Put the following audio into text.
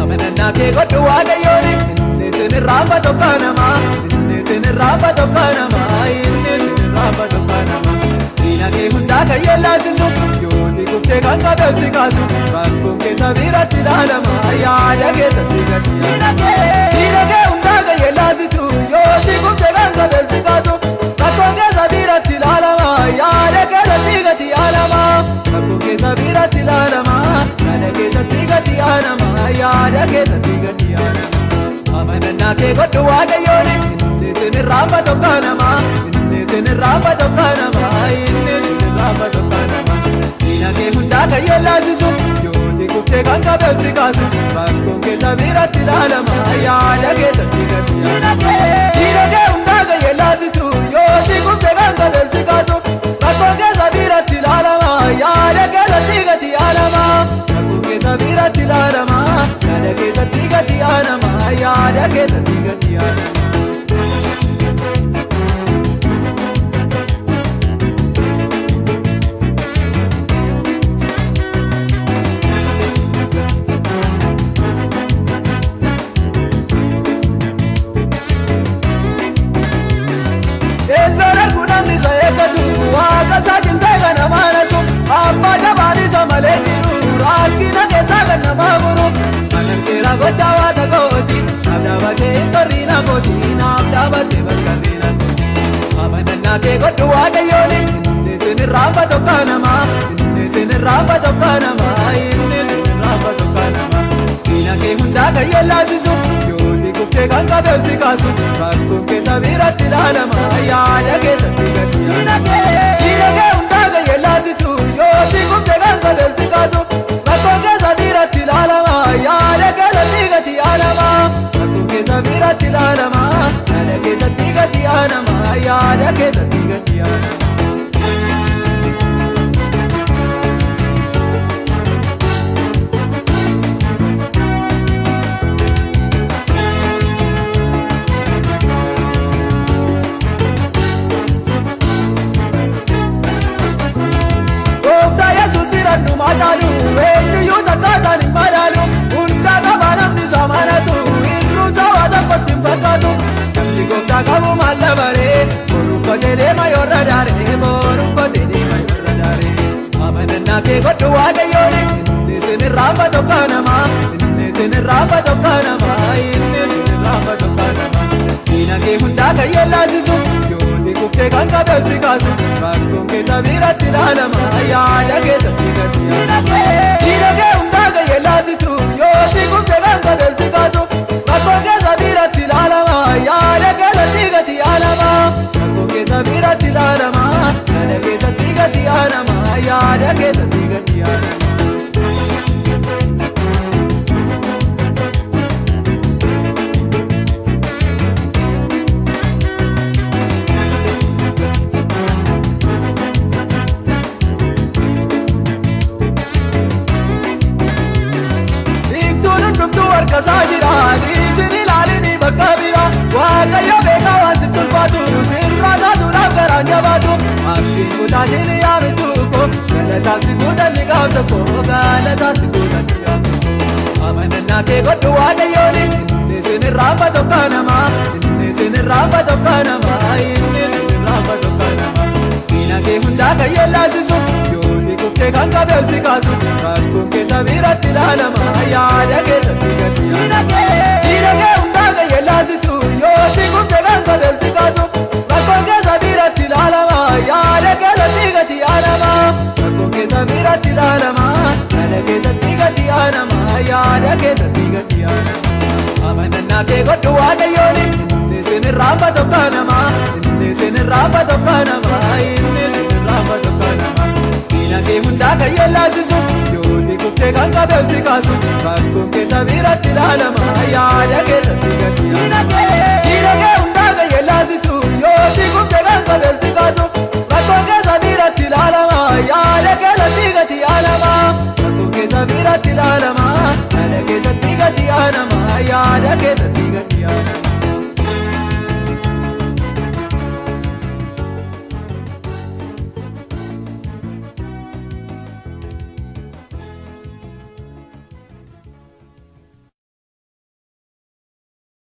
Amanannaa kee godhu Waaqayyoon, inni sin irraanfatu namaa, inni sin irraanfatu namaa, inni sin irraanfatu namaa. Diina kee hundaa kan yellaasisu, yooti kuftee kan qabeessi kaasu, rakkoon keessa biratti ilaalama, yaada keessatti gadi. Diina kee hundaa kan yellaasisu, yooti kuftee kan qabeessi kaasu, rakkoon keessa biratti ilaalama, yaada keessatti gadi yaadama. Rakkoon keessa biratti ilaalama, yaada keessatti gadi yaadama, yaada keessatti gadi yaadama. Amanannaa kee godhu Waaqayyoon, inni sin irraanfatu namaa, inni sin irraanfatu namaa, inni sin irraanfatu namaa. Diina kee hundaa kan yellaasisu, yooti kuftee kan qabeessi kaasu, rakkoon keessa biratti ilaalama, yaada keessatti gadi yaadama. Diina kee hundaa kan yellaasisu, yooti kuftee kan qabeessi kaasu, rakkoon keessa biratti ilaalama, yaada keessatti gadi yaadama. Rakkoon keessa biratti ilaalama, yaada keessatti gadi yaadama, yaada keessatti gadi yaadama. Elloon arguu namni isa eeggatu, waaqa isaa cimsee kan amaanatu, abbaa jabaan isa malee jiru, rakkina keessaa kan nama furu. Amanteera gochaa waaqa kooti, naaf dhaabatee hin torriina kooti, naaf dhaabatee bakka riina kooti. Amanannaa kee godhu Waaqayyoon, inni sin irraanfatu namaa, inni sin irraanfatu namaa, inni sin irraanfatu namaa. Diina kee hundaa kan yellaasisu, yooti kuftee kan qabeessi kaasu, rakkoon keessa biratti ilaalama, yaada keessatti gadi yaadama. Diina kee hundaa kan yellaasisu, yooti kuftee kan qabeessi kaasu, rakkoon keessa biratti ilaalama, yaada keessatti gadi yaadama. Rakkoon keessa biratti ilaalama, yaada keessatti gadi yaadama, yaada keessatti gadi yaadama. Gooftaa Yesuus bira dhumaa caalu, eenyuyyuu takkaataan hin madaalu, hundaa qabaa namni isa amanatu, hir'uu sabaa tokkotti hin fakkaatu. Namni gooftaa qabu maal dabaree, boruuffatee deema yoorra daaree, boruuffatee deema yoorra daaree. Amanannaa kee godhu Waaqayyoon, inni sin irraanfatu namaa, inni sin irraanfatu namaa, inni sin irraanfatu namaa. Diina kee hundaa kan yellaasisu, yooti kuftee kan qabeessi kaasu, rakkoon keessa biratti ilaalama, yaada keessatti gadi yaadama. Diina kee hundaa kan yellaasisu, yooti kuftee kan qabeessi kaasu, rakkoon keessa biratti ilaalama, yaada keessatti gadi yaadama. Rakkoon keessa biratti ilaalama, yaada keessatti gadi yaadama, yaada keessatti gadi yaadama. Hiiktuun hundumtuu harka isaa jira, isin ilaalini bakka bira. Waaqayyo beekaa waan sitti ulfaatu, sirraa taatuudhaaf garaan jabaatu. Abdiin kutaatiin yaamitu ko, galataaf si guutanni gaaf tokko, galataaf si guutanni gaaf tokko. Amanannaa kee godhu Waaqayyoon, inni sin irraanfatu namaa, inni sin irraanfatu namaa, inni sin irraanfatu namaa. Diina kee hundaa kan yellaasisu, yooti kuftee kan qabeessi kaasu, rakkoon keessa biratti ilaalama, yaada keessatti gadi yaadama. Diina kee hundaa kan yellaasisu, yooti kuftee kan qabeessi kaasu, rakkoon keessa biratti ilaalama, yaada keessatti gadi yaadama. Rakkoon keessa biratti ilaalama, yaada keessatti gadi yaadama, yaada keessatti gadi yaadama. Amanannaa kee godhu Waaqayyoon, inni sin irraanfatu namaa, inni sin irraanfatu namaa, inni sin irraanfatu namaa. Diina kee hundaa kan yellaasisu, yooti kuftee kan qabeessi kaasu, rakkoon keessa biratti ilaalama, yaada keessatti.